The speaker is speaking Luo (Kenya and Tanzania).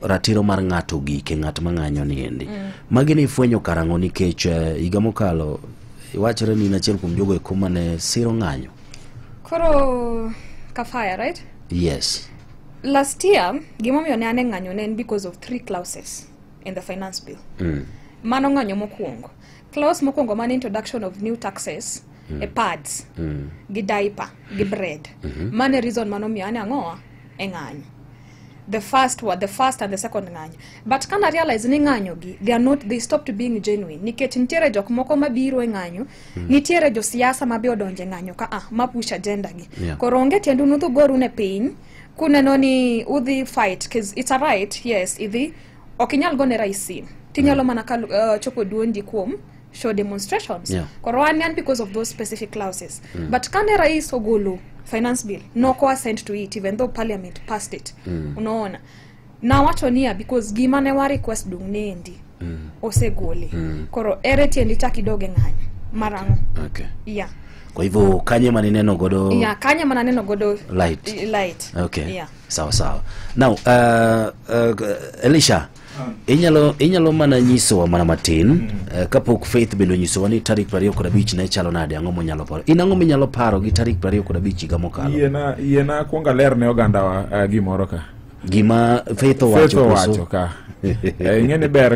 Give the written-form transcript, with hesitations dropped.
Ratiro mar ng'ato gike ng'at ma ng'anyo ni endi. Magi ni ifwenyo karang'o? Nikech higa mokalo wachore ni in achiel kuom jogo eko mane siro ng'anyo. Koro Kafaya, right? Yes. Last year gimomiyo ne an e ng'anyo ne en because of three clauses in the finance bill. Mano ng'anyo mokwongo. Clause mokwongo mane introduction of new taxes e pads gi diaper gi bread. Mane reason manomiyo ane ang'owa e ng'anyo. The first one, the first and the second ng'anyo. But kana realize ni ng'anyo gi, they are not, they stopped being genuine. Nikech nitiere jok moko mabiro e ng'anyo, nitiere josiasa mabe odonje ng'anyo ka ah, ma push agenda gi. Koro onge tiend un udhi goru ne piny kuneno ni udhi fight, 'cause it's a right, yes, idhi ok inyal gone rais sim, tinyalo mana kal, chopo duondi kuom show demonstrations. Koro an because of those specific clauses. But kane rais ogolo finance bill, noko assent to it even though parliament passed it. Unaona, nawacho niya, because gima ne wa request dung nendi osegole, koro ere tiendi chak idog e ng'anyo marang'o? Yeah. Kwa hivyo kanye manineno godo Yeah, kanye mananeno godo light. Light. Yeah. Sawa sawa. Now Elisha, inyalo mana nyisowa mana matin kapok Faith bende onyisowa ni tarik 25 ne chalo nade, ang'o monyalo paro, in ang'o minyalo paro gi tarik 25 higa mokalo? Yiena kuongo aler ne ogandawa gimoro ka. Gima Faith Faith owacho owacho koso? ka. Ing'e ni ber